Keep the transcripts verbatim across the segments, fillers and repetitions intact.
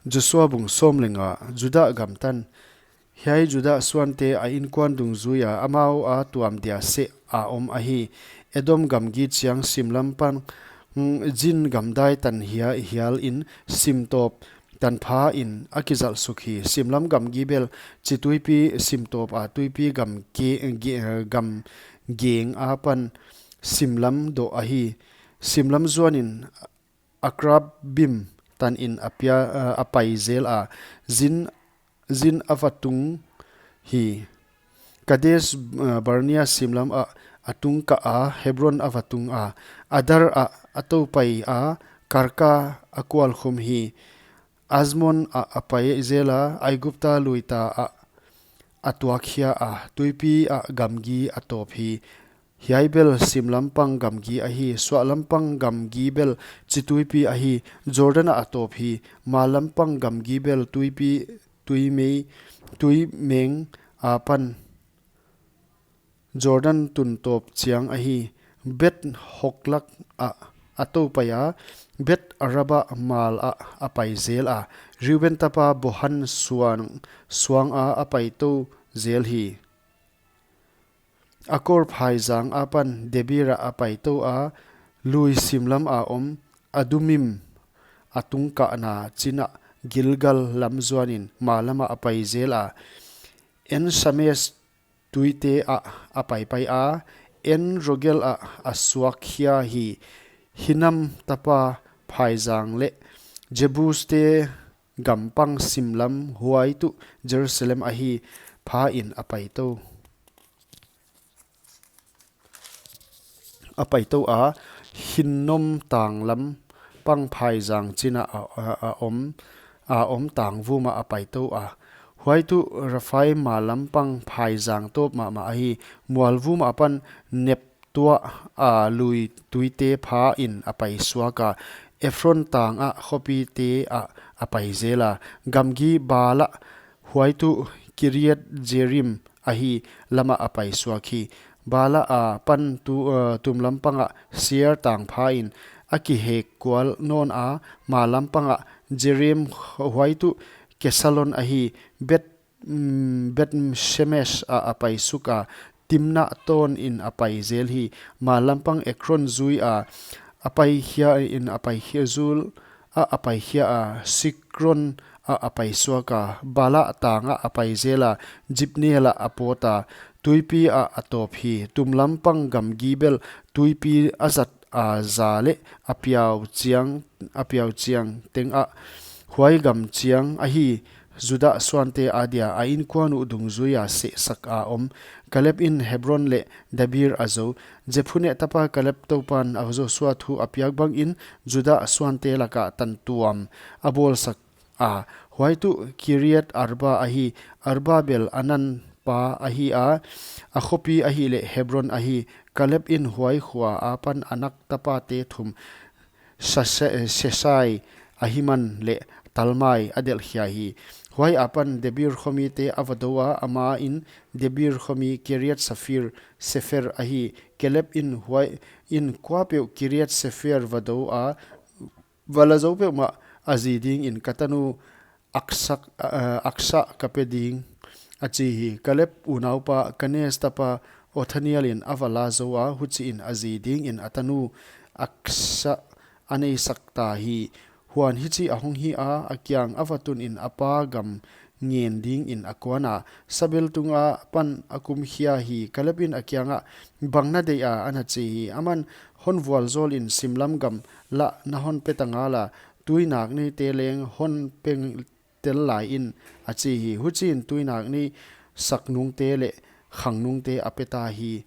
Joshua bung sawm leh nga. Judah gam tan. Hiai Judah suante a inkuan dungzui a amau a tuam dia seh a om ahi. Edom gamgi chiang simlam pang, mm, Zin gamdai tan hia hial in simtawp tanpha in a kizalh suk hi. Simlam gamgi bel Chi Tuipi simtawp a tuipi gam ke, ge, gam geng apan simlam doh ahi. Simlam zuan in Akrabim tan in a pia, a pai zel a, Zin, Zin a va tung hi. Kades, uh, Barnea simlam ah a tung kah a, Hebron a va tung a, Adar ah a tou pai a, Karka a kual khum hi. Azmon ah a pai zel a, Aigupta luita ah a tuak khia a, tuipi ah gamgi a tawp hi. Hiai bel simlam pang gamgi ahi. Suahlam pang gamgi bel Chi Tuipi ahi. Jordan ah a tawp hi. Mallam pang gamgi bel tuipi, tuimei, tuimeng apan Jordan tun tawp chiang ahi. Bet Hoklak ah a tou pai a, Bet Araba mal ah a pai zel a, Reuben tapa Bohan suang, suang a a pai tou zel hi. Akor phaizang apan Debir ah a pai tou a, lui simlam a om Adumim a tung kahna chin ah Gilgal lam zuan in mallam ah a pai zel a, En Sames tuite ah a paipai a, En Rogel ah a suak khia hi. Hinnom tapa phaizang leh Jebuste gam pang simlam, huai tuh Jerusalem ahi, pha in a pai tou, a pai tou a, Hinnom tanglam pang phaizang chin ah a, a, a om, a om tangvum ah a pai tou a. Huai tuh Refaim mallam pang phaizang tawp mahmah ahi. Mualvum apan Neftoa lui tuite pha in a pai suak a, Efron tang ah khopite ah a pai zel a. Gamgi Balah, huai tuh Kiriat Jearim ahi, lam ah a pai suak hi. Balah apan tu, uh, tumlam pang ah Seir tang pha in a kihek kual nawn a, mallam pang ah Jearim, huai tuh Kesalon ahi, Bet, mm, Bet Shemesh ah a pai suk a, Timna tawn in a pai zel hi. Mallam pang Ekron zui a, a pai khia in a pai khia zul a, a pai khia a, Sikron ah a pai suak a, Balah tang ah a pai zel a, Jabneel ah a pawt a, tuipi ah a tawp hi. Tumlam pang gamgi bel tuipi a zat a za leh a piau chiang, a piau chiang teng ah, huai gam chiang ahi. Judah suante adia a inkuan uh dungzui a sehsak a om. Kaleb in Hebron leh Debir a zou. Jephunne tapa Kaleb Toupan a Joshua thu a piak bang in Judah suante lak ah tantuam a bawlsak a, huai tuh Kiriat Arba ahi. Arba bel Anan pa ahi a, a khopi ahihleh Hebron ahi. Kaleb in huai khua apan Anak tapate thum, Sase-, Sesai, Ahiman leh Talmai a delh khia hi. Huai apan Debir khomite a va dou a, ama in Debir khomi Kiriat Safir, Sefer ahi. Kaleb in huai in kuapeuh Kiriat Sefer va dou a, va la zou peuhmah a zi ding in ka tanu Aksa, eh, Aksa ka pe ding, a chi hi. Kaleb unaupa Kenaz tapa Othniel in a va la zou a, huchiin a zi ding in a tanu Aksa a neisak ta hi. Huan hichi a hong hi a, a kiang a va tun in a pa gam ngen ding in a kuan a, Sabel tung apan a kum khia hi. Kaleb in a kiang ah, Bang na deih a? a na chi hi. Aman, Hon vualzawl in simlam gam lah na hon pe ta ngal a, tuinak neite leng hon pe tel lai in, a chi hi. Huchiin tuinak nei saknungte leh khangnungte a pe ta hi.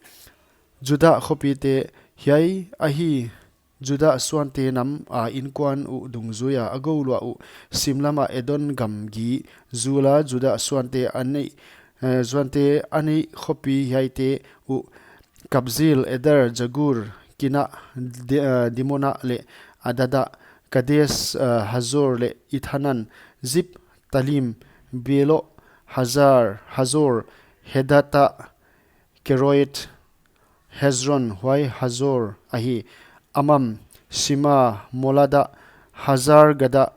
Judah khopite. Hiai ahi Judah suante nam a inkuan uh dungzui a a gouluah uh. Simlam ah Edom gamgi zul a Judah suante a neih, eh, suante a neih khopi hiaite uh: Kabzeel, Eder, Jagur, Kina, Di-, eh, Dimona leh Adada, Kades, eh, Hazor leh Ithanan, Zip, Talim, Bealo, Hazar, Hazor, Hedata, Keroit, Hezron, huai Hazor ahi, Amam, Sima, Molada, Hazar-gada,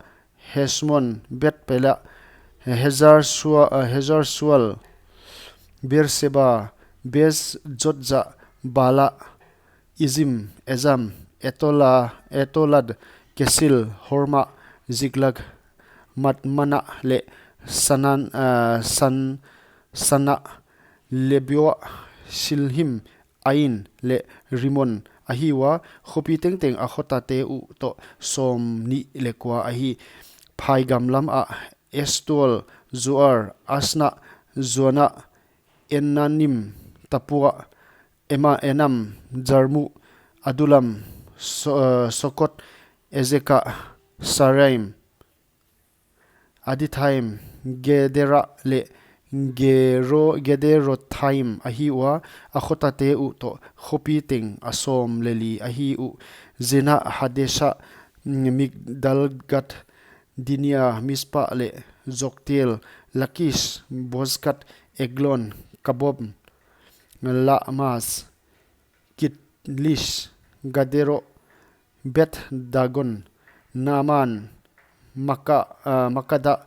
Hesmon, Bet-pela, Hazar-sua-, uh, Hazar-sual, Beer-seba, Bez-jotja, Bala, Ezim, Ezam, Etola, Etolad, Kesil, Horma, Ziklag, Madmana leh Sanan, uh, San, Sana, Lebioa, Silhim, Ain leh Rimon ahi ua, khopi tengteng a khotate uh toh sawmnih leh kua ahi. Phaigam lam ah Estol, Zoar, Asna, Zona, Enanim, Tapua, Ema, Enam, Jarmu, Adulam, So-, uh, Sokot, Ezeka, Saraim, Adithaim, Gedera leh Gero-, Gederothaim ahi ua, a khotate uh toh khopi teng a sawm leh li ahi uh. Zena, Hadesa, Migdalgat, Dinia, Mispa leh Joktel, Lakis, Bozkat, Eglon, Kabom, Lamas, Kitlis, Gadero, Beth-dagon, Naaman, Maka-, ah, Makada,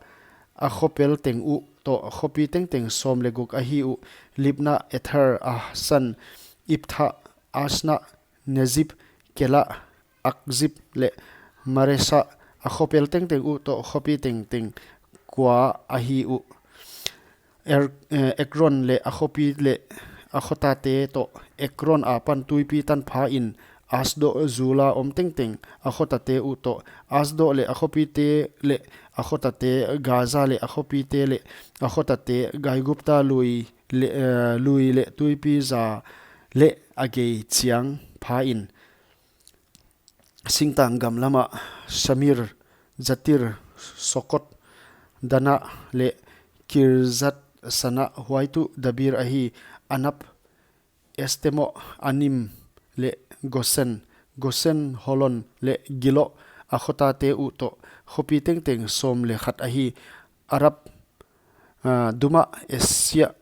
a khopel teng uh toh khopi tengteng sawm leh guk ahi uh. Libna, Ether, Ahsan, Iptha, Asna, Nezib, Kela, Akzib leh Maresa, a khopel tengteng uh toh khopi tengteng kua ahi uh. Er-, eh, Ekron leh a khopi leh a khotate toh, Ekron apan tuipi tanpha in Asdo zul a om tengteng, a khotate uh toh, Asdo leh a khopite leh a khotate, Gaza leh a khopite leh a khotate, Aigupta lui leh, eh, lui leh tuipi za leh a gei chiang pha in. Singtang gam lam ah Samir, Jatir, Sokot, Dana leh Kirjat-sana, huai tuh Debir ahi. Anab, Estemo, Anim leh Gosen, Gosen, Holon leh Gilo, a khotate uh toh khopi tengteng sawm leh khat ahi. Arab, ah, Duma, Esia,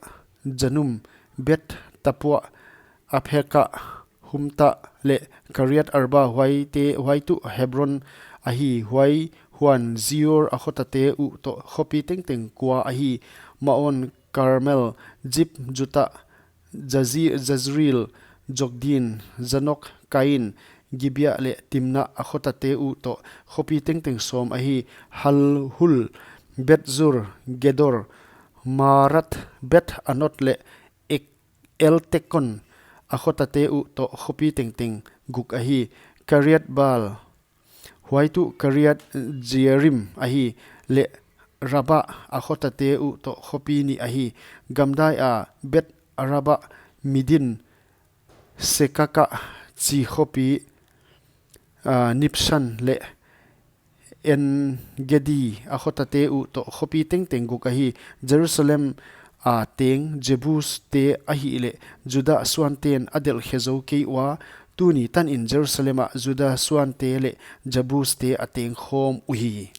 Janum, Beth-tapua, Apheka, Humta leh Kiriat-arba, huaite, huai tuh Hebron ahi. Huai huan Zior, a khotate uh toh khopi tengteng kua ahi. Maon, Karmel, Zip, Juta, Jazi-, Jazril, Jokdeam, Janok, Kain, Gibea leh Timna, a khotate uh toh khopi tengteng sawm ahi. Halhul, Beth-zur, Gedor, Maarat, Beth-anot leh Ek-, Eltekon, a khotate uh toh khopi tengteng guk ahi. Kiriat-baal, huai tuh Kiriat-jearim ahi, leh Raba, a khotate uh toh khopi nih ahi. Gamdai a Beth-araba, Middin, Sekaka chi khopi, ah, Nibsan leh En-gedi, a khotate uh toh khopi tengteng guk ahi. Jerusalem a teng Jebus-te ahihleh Juda suanten a delh khe zou kei ua, tuni tan in Jerusalem ah Juda suante leh Jebus-te a teng khawm uhi.